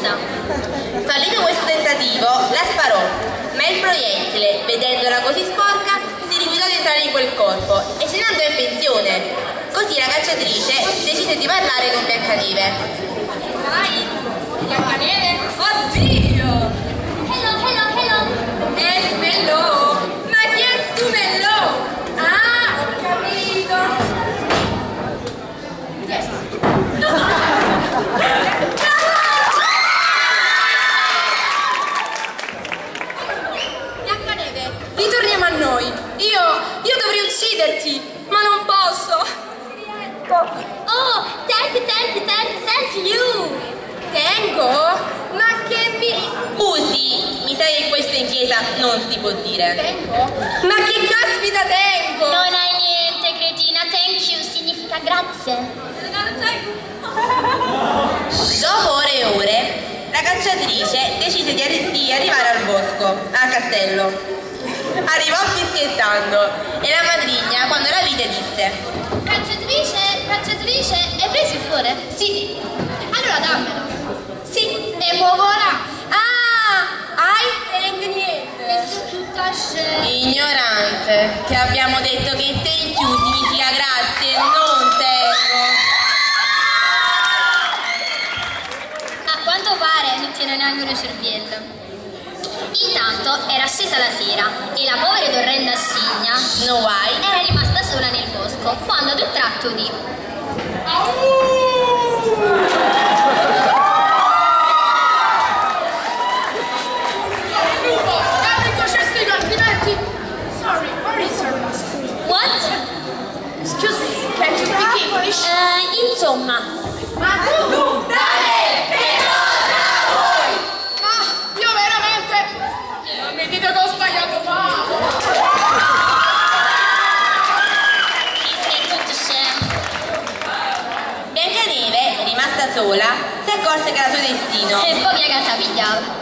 rossa. Fallito questo tentativo, la sparò, ma il proiettile, vedendola così sporca, si rifiutò di entrare in quel corpo e se ne andò in pensione. Così la cacciatrice decise di parlare con Biancaneve. Vai, Biancaneve, oddio! Hello, hello, hello! El melò! Ma chi è stu melò? Ah, ho capito! Biancaneve, ritorniamo a noi. Io dovrei ucciderti, ma non posso. Oh, thank you, thank you, thank you, thank you! Tengo? Ma che mi... Scusi, mi sa che questo in chiesa non si può dire. Tengo? Ma che caspita tengo? Non hai niente, cretina, thank you significa grazie. Dopo ore e ore, la cacciatrice decise di arrivare al bosco, al castello. Arrivò fischiettando e la matrigna, quando la vide, disse: Cacciatrice, cacciatrice, hai preso il cuore? Sì. Allora dammelo. Sì, e mo vola. Ah, I tengo niente. E su tutta scena. Ignorante, che abbiamo detto che thank you significa grazie, non tengo. A quanto pare non tiene neanche uno cervello. Intanto era scesa la sera e la povera ed orrenda scimmia Snow White era rimasta sola nel bosco quando ad un tratto udì: Sono il lupo, apri il tuo cestino, altrimenti... Sorry, where is your master? What? Excuse me, can you speak English? Insomma, Ma tu, dale, che cosa vuoi? Ma io veramente... Non mi dite che ho sbagliato favola. Cristi è tutto scemo. Biancaneve, rimasta sola, si accorse che era il suo destino. E poi a casa pigliava.